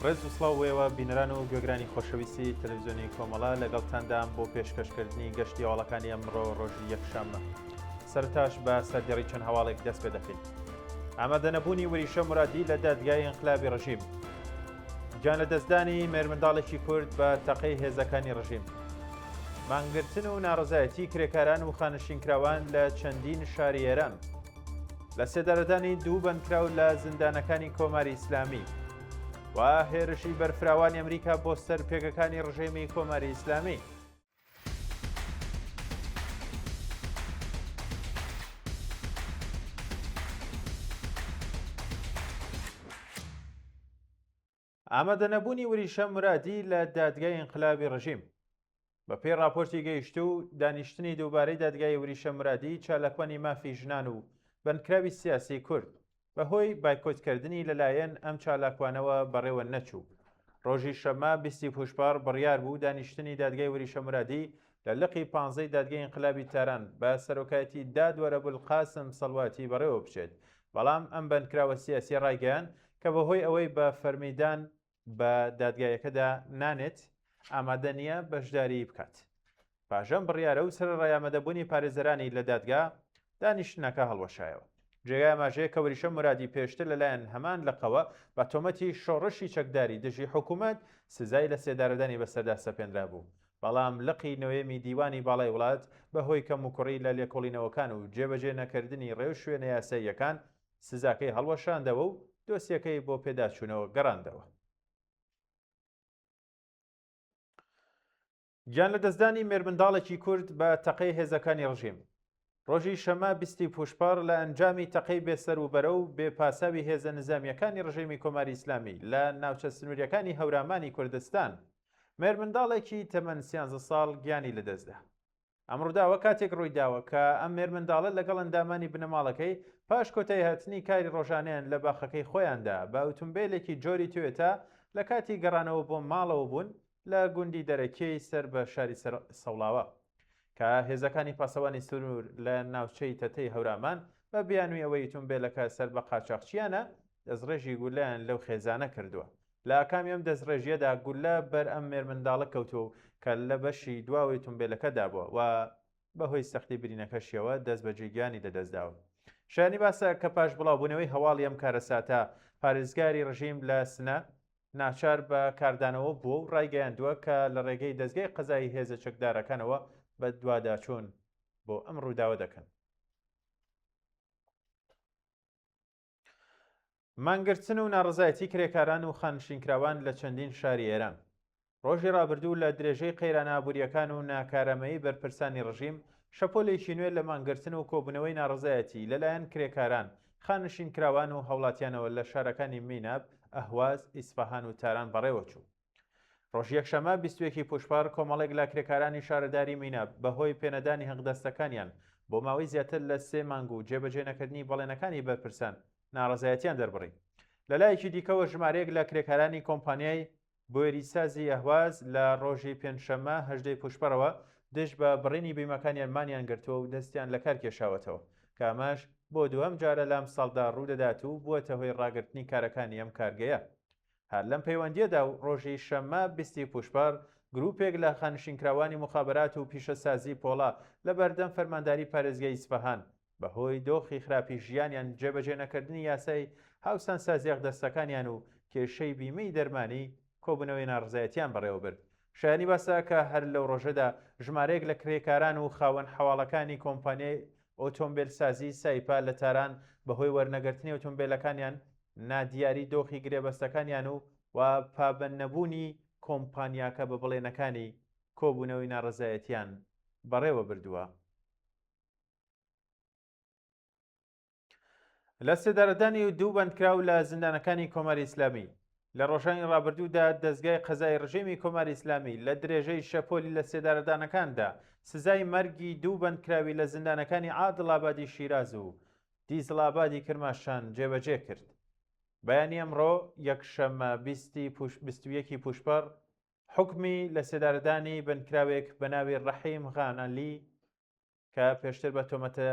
ڕێز و سڵاو بۆ ئێوە بینەران و گوێگرانی خۆشەویستی تەلەڤزیۆنی کۆمەڵە لەگەڵتاندام بۆ پێشکەشکردنی گەشتی هەواڵەکانی ئەمڕۆ ڕۆژی یەکشەممە. سەرەتاش بە سەردێڕی چەند هەواڵێک دەست پێ دەکەین. ئامادەنەبوونی وریشە مرادی لە دادگای ئینقلابی ڕژیم. گیانلەدەستدانی مێرمنداڵێکی کورد بە تەقەی هێزەکانی ڕژیم. مانگرتن و ناڕەزایەتی کرێکاران و خانەنشینکراوان لە چەندین شاری ئێران. لە سێدارەدانی دوو بەندکراو لە زیندانەکانی کۆماری ئیسلامی و هێرشی بەرفراوانی ئەمریکا بۆ سەر پێگەکانی ڕژێمی کۆماری ئیسلامی. ئامادەنەبوونی وریشە مورادی لە دادگای ئینقلابی ڕژیم. بە پێی ڕاپۆرتی گەیشتوو، دانیشتنی دووبارەی دادگای وریشە مورادی چالاکوانی مافی ژنان و بەندکراوی سیاسی کورد، بە هۆی بایکۆتکردنی لە لایەن ئەم چالاکوانەوە بەڕێوە نەچوو. ڕۆژی شەممە بیستی پووشپەڕ بڕیار بوو دانیشتنی دادگای وریشە مورادی لە لقی پانزەی دادگای ئینقلابی تاران بە سەرۆکایەتی دادوەر ئەبولقاسم سەڵواتی بەڕێوە بچێت، بەڵام ئەم بەندکراوە سیاسییە ڕایگەیاند کە بەهۆی ئەوەی بە فەرمی دان بە دادگایەکەدا نانێت، ئامادە نییە بەشداریی بکات. پاش ئەم بڕیارە و سەرەڕای ئامادەبوونی پارێزەرانی لە دادگا، دانیشتنەکە هەڵوەشایەوە. جێگای ئاماژەیە کە وریشە مورادی پێشتر لەلایەن هەمان لقەوە بە تۆمەتی شۆڕشی چەکداری دژی حکوومەت سزای لەسێدارەدانی بەسەردا سەپێنرابوو، بەڵام لقی نۆیەمی دیوانی باڵای وڵات بەهۆی کەموکوڕی لە لێکۆڵینەوەکان و جێبەجێ نەکردنی ڕێوشوێنە یاساییەکان سزاکەی هەڵوەشاندەوە و دۆسیەکەی بۆ پێداچوونەوە گەڕاندەوە. گیانلەدەستدانی مێرمنداڵێکی کورد بە تەقەی هێزەکانی ڕژیم ڕۆژی شەمە بیستی پووشپەڕ لە ئەنجامی تەقەی بێسەروبەرە و بێ پاساوی هێزە نزامییەکانی ڕژێمی کۆماری ئیسلامی لە ناوچە سنوورییەکانی هەورامانی کوردستان مێرمنداڵێکی تەمەن سیانزە ساڵ گیانی لەدەستدا. ئەم ڕووداوە کاتێک ڕوویداوە کە ئەم مێرمنداڵە لەگەڵ ئەندامانی بنەماڵەکەی پاش کۆتاییهاتنی کاری ڕۆژانەیان لە باخەکەی خۆیاندا بە ئوتومبێلێکی جۆری تۆیۆتا لە کاتی گەڕانەوە بۆ ماڵەوە بوون لە گوندی دەرەکێی سەر بە شاری سەوڵاوا کە هێزەکانی پاسەوانی سنوور لە ناوچەی تەتەی هەورامان بە بیانووی ئەوەی ئوتومبێلەکە سەر بە قاچاخچییانە دەستڕێژی گوللەیان لەو خێزانە کردووە. لە ئاکامی ئەم دەستڕێژییەدا گوللە بەر ئەم مێرمنداڵە کەوتووە و کە لە بەشی دواوەی ئوتومبێلەکەدا بووە و بەهۆی سەختی برینەکەشیەوە دەستبەجێ گیانی لەدەستداوە. شایانی باسە کە پاش بڵاوبوونەوەی هەواڵی ئەم کارەساتە، پارێزگاری ڕژیم لە سنە ناچار بە کاردانەوە بووە و ڕایگەیاندووە کە لە ڕێگەی دەزگای قەزایی هێزە چەکدارەکانەوە بەدواداچوون بۆ ئەم ڕووداوە دەکەن. مانگرتن و ناڕەزایەتی کرێکاران و خانشینکراوان لە چەندین شاری ئێران ڕۆژی ڕابردوو لە درێژەی قەیرانە ئابوورییەکان و ناکارامەیی بەرپرسانی ڕژیم، شەپۆلێکی نوێ لە مانگرتن و کۆبوونەوەی ناڕەزایەتی لەلایەن کرێکاران، خانشینکراوان و هاوڵاتیانەوە لە شارەکانی میناب، ئەهواز، ئیسفەهان و تاران بەڕێوەچوو. ڕۆژی یەکشەممە 21 ی پووشپەڕ کۆمەڵێک لە کرێکارانی شارەداری میناب بەهۆی پێنەدانی حەقدەستەکانیان بۆ ماوەی زیاتر لە سێ مانگ و جێبەجێ نەکردنی بەڵێنەکانی بەرپرسان ناڕەزایەتیان دەربڕی. لەلایەکی دیکەوە ژمارەیەک لە کرێکارانی کۆمپانیای بوێریسازی ئەهواز لە ڕۆژی پێنجشەممە 18 ی پووشپەڕەوە دژ بە بڕینی بیمەکانیان مانیان گرتووە و دەستیان لەکار کێشاوەتەوە کە ئەمەش بۆ دووەم جارە لەم ساڵدا ڕوودەدات و بووەتە هۆی ڕاگرتنی کارەکانی ئەم کارگەیە. هەر لەم پەیوەندییەدا و ڕۆژی شەممە 20 ی پووشپەڕ گرووپێک لە خانشینکراوانی موخابەرات و پیشەسازی پۆڵا لە بەردەم فەرمانداری پارێزگای ئیسفەهان بەهۆی دۆخی خراپی ژیانیان، جێبەجێ نەکردنی یاسای هاوسانسازی ئەقدەستەکانیان و کێشەی بیمەی دەرمانی، کۆبوونەوەی ناڕەزایەتیان بەڕێوەبرد. شایانی باسە کە هەر لەو ڕۆژەدا ژمارەیەک لە کرێکاران و خاوەن حەواڵەکانی کۆمپانیای ئۆتۆمبێلسازی سایپا لە تاران بەهۆی وەرنەگرتنی ئۆتۆمبێلەکانیان، نادیاری دۆخی گرێبەستەکانیان و و پابەندنەبوونی کۆمپانیاکە بە بەڵێنەکانی، کۆبوونەوەی ناڕەزایەتیان بەڕێوەبردووە. لە سێدارەدانی دوو بەندکراو لە زیندانەکانی کۆماری ئیسلامی لە ڕۆژانی ڕابردوودا دەزگای قەزای ڕژێمی کۆماری ئیسلامی لە درێژەی شەپۆلی لە سێدارەدانەکاندا سزای مەرگی دوو بەندکراوی لە زیندانەکانی عادڵ ئابادی شیراز و دیزڵ ئابادی کرماشان جێبەجێ کرد. بەیانی ئەمڕۆ یەکشەممە 21 ی پووشپەڕ حوکمی لە سێدارەدانی بەندکراوێک بە ناوی ڕەحیم غانەلی کە پێشتر بە تۆمەتە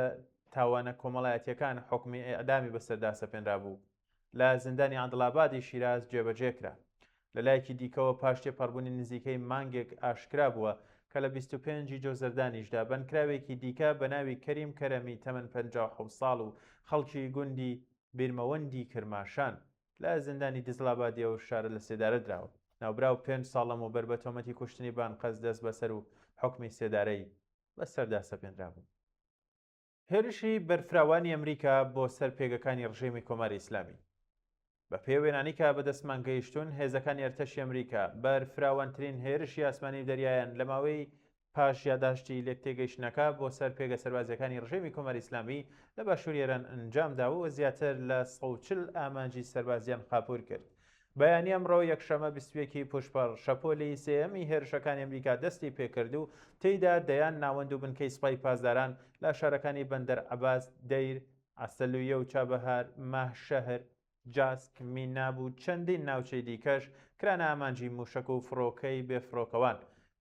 تاوانە کۆمەڵایەتییەکان حوکمی ئێعدامی بەسەردا سەپێنرابوو، لە زیندانی عادڵئابادی شیراز جێبەجێ کرا. لە لایەکی دیکەوە پاش تێپەڕبوونی نزیکەی مانگێک ئاشکرا بووە کە لە 25 ی جۆزەردانیشدا بەندکراوێکی دیکە بە ناوی کەریم کەرەمی تەمەن 57 ساڵ و خەڵکی گوندی بیرمەوەندی کرماشان لە زیندانی دزڵابادی ئەو شارە لە سێدارە دراوە. ناوبراو پێنج ساڵ لەمەوبەر بە تۆمەتی کوشتنی بە ئەنقەست دەستبەسەر و حوکمی سێدارەی بەسەردا سەپێنرابوو. هێرشی بەرفراوانی ئەمریکا بۆ سەر پێگەکانی ڕژێمی کۆماری ئیسلامی. بە پێی وێنانەی کە بەدەستمان گەیشتوون، هێزەکانی ئەرتەشی ئەمریکا بەرفراوانترین هێرشی ئاسمانی و دەریایان لە ماوەی پاش یاداشتی لێکتێگەیشتنەکە بۆ سەر پێگە سەربازییەکانی ڕژێمی کۆماری ئیسلامی لە باشووری ئێران ئەنجام داوە و زیاتر لە 140 ئامانجی سەربازییان خاپوور کرد. بەیانی ئەمڕۆ یەکشەممە 21 ی پووشپەڕ، شەپۆلی سێیەمی هێرشەکانی ئەمریکا دەستی پێکرد و تێیدا دەیان ناوەند و بنکەی سپای پاسداران لە شارەکانی بەندەر عەباس، دەیر، عەسەلویە و چابەهار، ماهشەهر، جاسک، میناب و چەندین ناوچەی دیکەش کرانە ئامانجی مووشەک و فڕۆکەی بێفڕۆکەوان.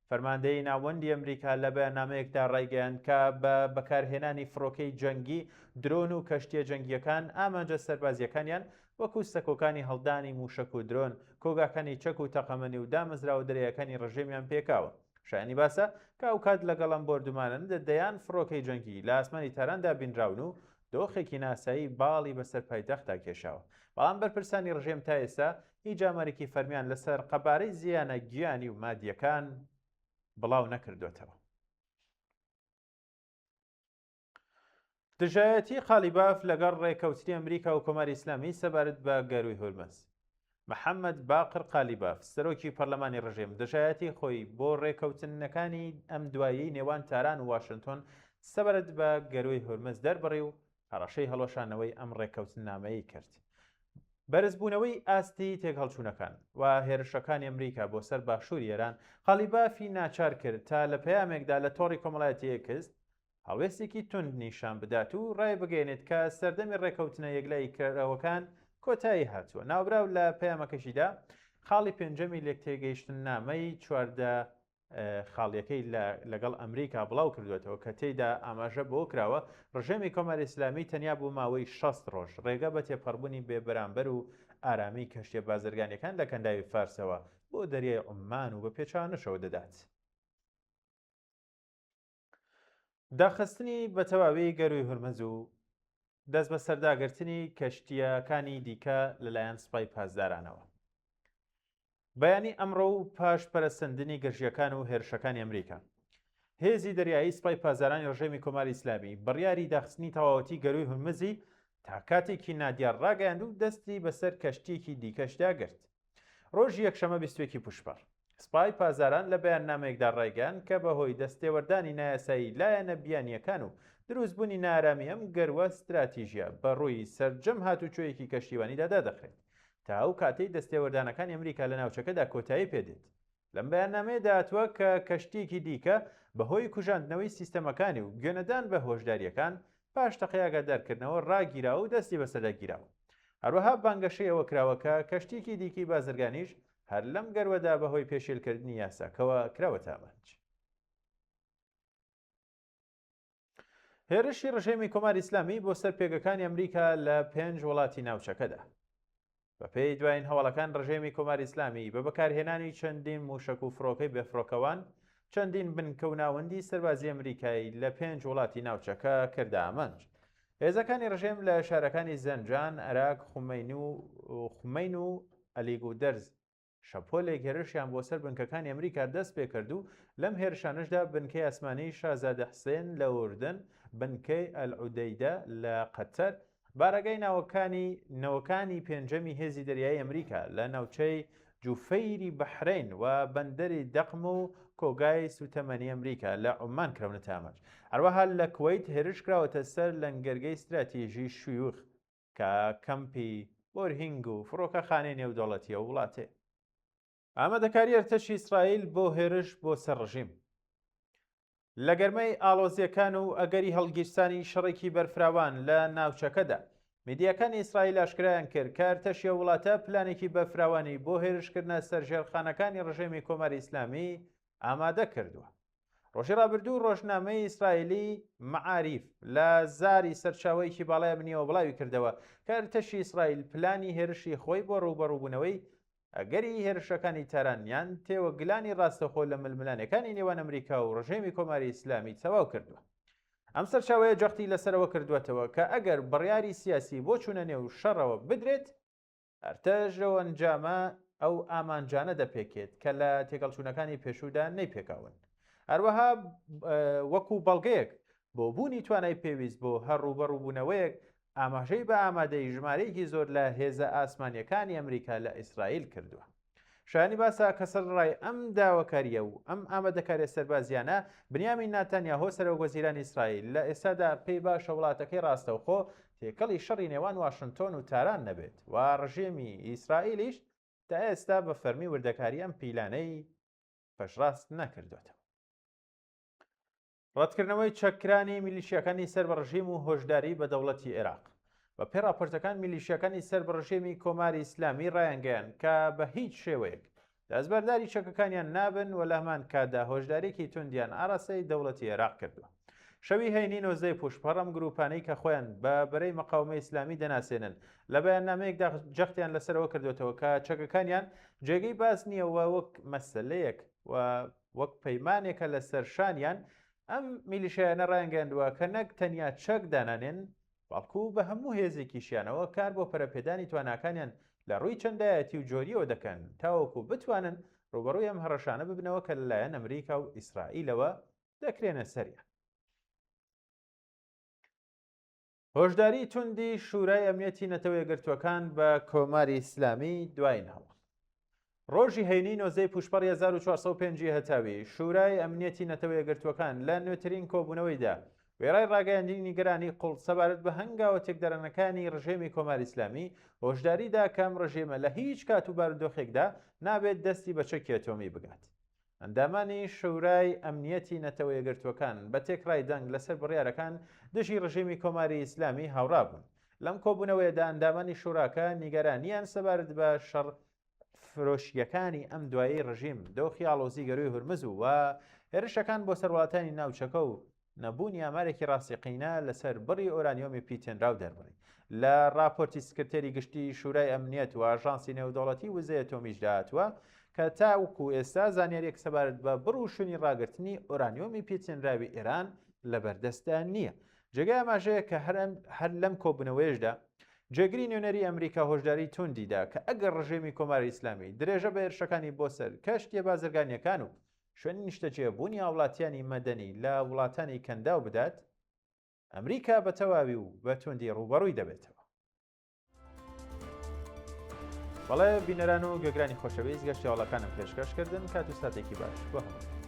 فەرماندەیی ناوەندی ئەمریکا لە بەیاننامەیەکدا ڕایگەیاند کە بە بەکارهێنانی فڕۆکەی جەنگی، درۆن و کەشتییە جەنگییەکان ئامانجە سەربازییەکانیان وەکو سەکۆکانی هەڵدانی مووشەک و درۆن، کۆگاکانی چەک و تەقەمەنی و دامەزراوە دەریایەکانی ڕژێمیان پێکاوە. شایانی باسە کە ئەوکات لەگەڵ ئەم بۆردومانەنەدا دەیان فڕۆکەی جەنگی لە ئاسمانی تاراندا بینراون و دۆخێکی ناسایی باڵی بەسەر پایتەختدا کێشاوە، بەڵام بەرپرسانی ڕژێم تا ئێستا هیچ ئامارێکی فەرمیان لەسەر قەبارەی زیانە گیانی و مادییەکان بڵاو نەکردۆتەوە. دژایەتی قالیباف لەگەڵ ڕێکەوتنی ئەمریکا و کۆماری ئیسلامی سەبارەت بە گەرووی هورمز. محەممەد باقر قالیباف، سەرۆکی پەرلەمانی ڕژێم، دژایەتی خۆی بۆ ڕێکەوتنەکانی ئەم دواییەی نێوان تاران و واشنتۆن سەبارەت بە گەرووی هورمز دەربڕی و هەڕەشەی هەڵوەشانەوەی ئەم ڕێککەوتننامەیەی کرد. بەرزبوونەوەی ئاستی تێکهەڵچوونەکان و هێرشەکانی ئەمریکا بۆ سەر باشووری ئێران، قالیبافی ناچار کرد تا لە پەیامێکدا لە تۆڕی کۆمەڵایەتی ئێکس هەڵوێستێکی توند نیشان بدات و ڕایبگەیەنێت کە سەردەمی ڕێکەوتنە یەکلاییکەرەوەکان کۆتایی هاتووە. ناوبراو لە پەیامەکەشیدا خاڵی پێنجەمی لێکتێگەیشتننامەی 14 خاڵیەکەی لەگەڵ ئەمریکا بڵاو کردوێتەوە کە تێیدا ئاماژە بۆ کراوە ڕژێمی کۆماری ئیسلامی تەنیا بۆ ماوەی 60 ڕۆژ ڕێگە بە تێپەڕبوونی بێبەرامبەر و ئارامی کەشتیە بازرگانیەکان لە کەنداوی فارسەوە بۆ دەریای عوممان و بە پێچانەشەوە دەدات. داخستنی بە تەواوی گەرووی هورمز و دەستبەسەرداگرتنی کەشتییەکانی دیکە لەلایەن سوپای پاسدارانەوە. بەیانی ئەمڕۆ و پاش پەرەسەندنی گرژییەکان و هێرشەکانی ئەمریکا، هێزی دەریایی سوپای پاسدارانی ڕژێمی کۆماری ئیسلامی بڕیاری داخستنی تەواوەتی گەرووی هورمزی تا کاتێکی نادیار ڕاگەیاند و دەستی بەسەر کەشتییەکی دیکەشدا گرت. ڕۆژی یەکشەممە 21 ی پووشپەڕ، سپای پاسداران لە بەیاننامەیەکدا ڕایگەیاند کە بەهۆی دەستێوەردانی نایاسایی لایەنە بیانییەکان و دروستبوونی نائارامی ئەم گەرووە ستراتیژییە بە ڕووی سەرجەم هاتوچۆیەکی کەشتیوانیدا دادەخرێت تا ئەو کاتەی دەستێوەردانەکانی ئەمریکا لە ناوچەکەدا کۆتایی پێدێت. لەم بەیاننامەیەدا هاتووە کە کەشتییەکی دیکە بەهۆی کوژاندنەوەی سیستەمەکانی و گوێنەدان بە هۆشدارییەکان پاش تەقەی ئاگادارکردنەوە ڕاگیراوە و دەستی بەسەردا گیراوە. هەروەها بانگەشەی ئەوە کراوە کە کەشتییەکی دیکەی بازرگانیش هەر لەم گەروەدا بەهۆی پێشێلکردنی یاساکەوە کراوەتە ئامانج. هێرشی ڕژێمی کۆماری ئیسلامی بۆ سەر پێگەکانی ئەمریکا لە پێنج وڵاتی ناوچەکەدا. بەپێی دوایین هەواڵەکان ڕژێمی کۆماری ئیسلامی بە بەکارهێنانی چەندین مووشەک و فڕۆکەی بێفڕۆکەوان چەندین بنکە و ناوەندی سەربازی ئەمریکای لە پێنج وڵاتی ناوچەکە کردە ئامانج. هێزەکانی ڕژێم لە شارەکانی زەنجان، ئەراک، خومەین و خومەین و ئەلیگودەرز شەپۆلێک هێرشیان بۆ سەر بنکەکانی ئەمریکا دەست پێکرد و لەم هێرشانەشدا بنکەی ئاسمانی شازادە حسێن لە ئوردن، بنکەی ئەلعودەیدە لە قەتەر، بارەگای ناوەکانی نەوەکانی پێنجەمی هێزی دەریایی ئەمریکا لە ناوچەی جوفەیری بەحرەین و بەندەری دەقم و کۆگای سوتەمەنی ئەمریکا لە عومان کراونەتە ئامانج. هەروەها لە کوەیت هێرش کراوەتە سەر لەنگەرگەی ستراتیژی شویوخ کە کەمپی بۆرهینگ و فڕۆکەخانەی نێودەوڵەتی ئەو وڵاتەیە. ئامادەکاری ئەرتەشی ئیسرائیل بۆ هێرش بۆ سەر ڕژیم. لە گەرمەی ئاڵۆزییەکان و ئەگەری هەڵگیرسانی شەڕێکی بەرفراوان لە ناوچەکەدا، میدیاکانی ئیسرائیل ئاشکرایان کرد کە ئەرتەشی ئەو وڵاتە پلانێکی بەرفراوانی بۆ هێرشکردنە سەر ژێرخانەکانی ڕژێمی کۆماری ئیسلامی ئامادە کردووە. ڕۆژی ڕابردوو ڕۆژنامەی ئیسرائیلی مەعاریف لە زاری سەرچاوەیەکی باڵای ئەمنییەوە بڵاوی کردەوە کە ئەرتەشی ئیسرائیل پلانی هێرشی خۆی بۆ ڕووبەڕووبوونەوەی. ئەگەری هێرشەکانی تاران یان تێوەگلانی ڕاستەوخۆ لە ململانێکانی نێوان ئەمریکا و ڕژێمی کۆماری ئیسلامی تەواو کردووە. ئەم سەرچاوەیە جەختی لەسەرەوە کردووەتەوە کە ئەگەر بڕیاری سیاسی بۆ چوونە نێو شەڕەوە بدرێت، ئەرتەش لەو ئەنجامە ئەو ئامانجانە دەپێکێت کە لە تێکەڵچوونەکانی پێشوودا نەیپێکاون. هەروەها وەکو بەڵگەیەک بۆ بوونی توانای پێویست بۆ هەر ڕووبەڕووبوونەوەیەک ئاماژەی بە ئامادەیی ژمارەیەکی زۆر لە هێزە ئاسمانییەکانی ئەمریکا لە ئیسرائیل کردووە. شایانی باسە کە سەرەڕای ئەم داواکارییە و ئەم ئامادەکارییە سەربازییانە، بنیامین ناتانیاهۆ سەرۆکوەزیرانی ئیسرائیل لە ئێستادا پێی باشە وڵاتەکەی ڕاستەوخۆ تێکەڵی شەڕی نێوان واشنتۆن و تاران نەبێت و ڕژێمی ئیسرائیلیش تا ئێستا بە فەرمی وردەکاری ئەم پیلانەی پشتڕاست نەکردۆتەوە. ڕەتکردنەوەی چەککرانی میلیشیاکانی سەر بە ڕژیم و هۆشداری بە دەوڵەتی عێراق. بە پێی ڕاپۆرتەکان میلیشیاکانی سەر بە ڕژێمی کۆماری ئیسلامی ڕایانگەیاند کە بە هیچ شێوەیەک دەستبەرداری چەکەکانیان نابن و لە هەمان کاتدا هۆشدارییەکی توندیان ئاراستەی دەوڵەتی عێراق کردووە. شەوی هەینی نۆزدەی پووشپەڕ ئەم گرووپانەی کە خۆیان بە بەرەی مقاومەی ئیسلامی دەناسێنن لە بەیاننامەیەکدا جەختیان لەسەر ئەوە کردووەتەوە کە چەکەکانیان جێگەی باس نییە و وەک مەسەلەیەک و وەک پەیمانێکە لەسەر شانیان، ئەم میلیشیایانە ڕایانگەیاندووە کە نەک تەنیا چەک دانانێن، بەڵکو بە هەموو هێزێکیشیانەوە کار بۆ پەرەپێدانی تواناکانیان لە ڕووی چەندایەتی و جۆرییەوە دەکەن تاوەکو بتوانن ڕووبەڕووی ئەم هەڕەشانە ببنەوە کە لەلایەن ئەمریکا و ئیسرائیلەوە دەکرێنە سەریان. هۆشداریی توندی شورای ئەمنیەتی نەتەوە یەکگرتووەکان بە کۆماری ئیسلامی دوایین هەواڵ. ڕۆژی هەینی نۆزدەی پووشپەڕی 1405 ی هەتاوی، شورای ئەمنیەتی نەتەوە یەکگرتووەکان لە نوێترین کۆبوونەوەیدا وێڕای ڕاگەیاندنی نیگەرانی قوڵ سەبارەت بە هەنگاوە تێکدەرانەکانی ڕژێمی کۆماری ئیسلامی، هۆشداری دا کە ئەم ڕژێمە لە هیچ کات و بارودۆخێکدا نابێت دەستی بە چەکی ئەتۆمی بگات. ئەندامانی شورای ئەمنیەتی نەتەوە یەکگرتووەکان بە تێکڕای دەنگ لەسەر بڕیارەکان دژی ڕژێمی کۆماری ئیسلامی هاوڕا بوون. لەم کۆبوونەوەیەدا ئەندامانی شوراکە نیگەرانییان سەبارەت بە شەڕ فرۆشییەکانی ئەم دوایەی ڕژیم، دۆخی ئاڵۆزی گەرووی هورمز و هێرشەکان بۆ سەر وڵاتانی ناوچەکە و نەبوونی ئامارێکی ڕاستیقینە لەسەر بڕی ئۆرانیۆمی پیتێنراو دەربڕی. لە ڕاپۆرتی سکرتێری گشتیی شورای ئەمنیەت و ئاژانسی نێودەوڵەتی وزەی ئەتۆمیشدا هاتووە کە تاوەکو ئێستا زانیارییەک سەبارەت بە بڕ و شوێنی ڕاگرتنی ئۆرانیۆمی پیتێنراوی ئێران لەبەردەستدا نییە. جێگای ئاماژەیە کە هەر لەم کۆبوونەوەیەشدا جێگری نوێنەری ئەمریکا هۆشداریی توندی دا کە ئەگەر ڕژێمی کۆماری ئیسلامی درێژە بە هێرشەکانی بۆ سەر کەشتییە بازرگانییەکان و شوێنی نیشتەجێبوونی هاوڵاتیانی مەدەنی لە وڵاتانی کەنداو بدات، ئەمریکا بە تەواوی و بە توندی ڕووبەڕووی دەبێتەوە. بەڵێ بینەران و گوێگرانی خۆشەویست گەشتی هەواڵەکانم پێشکەش کردن کات و ساتێکی باش بۆ هەمووتان.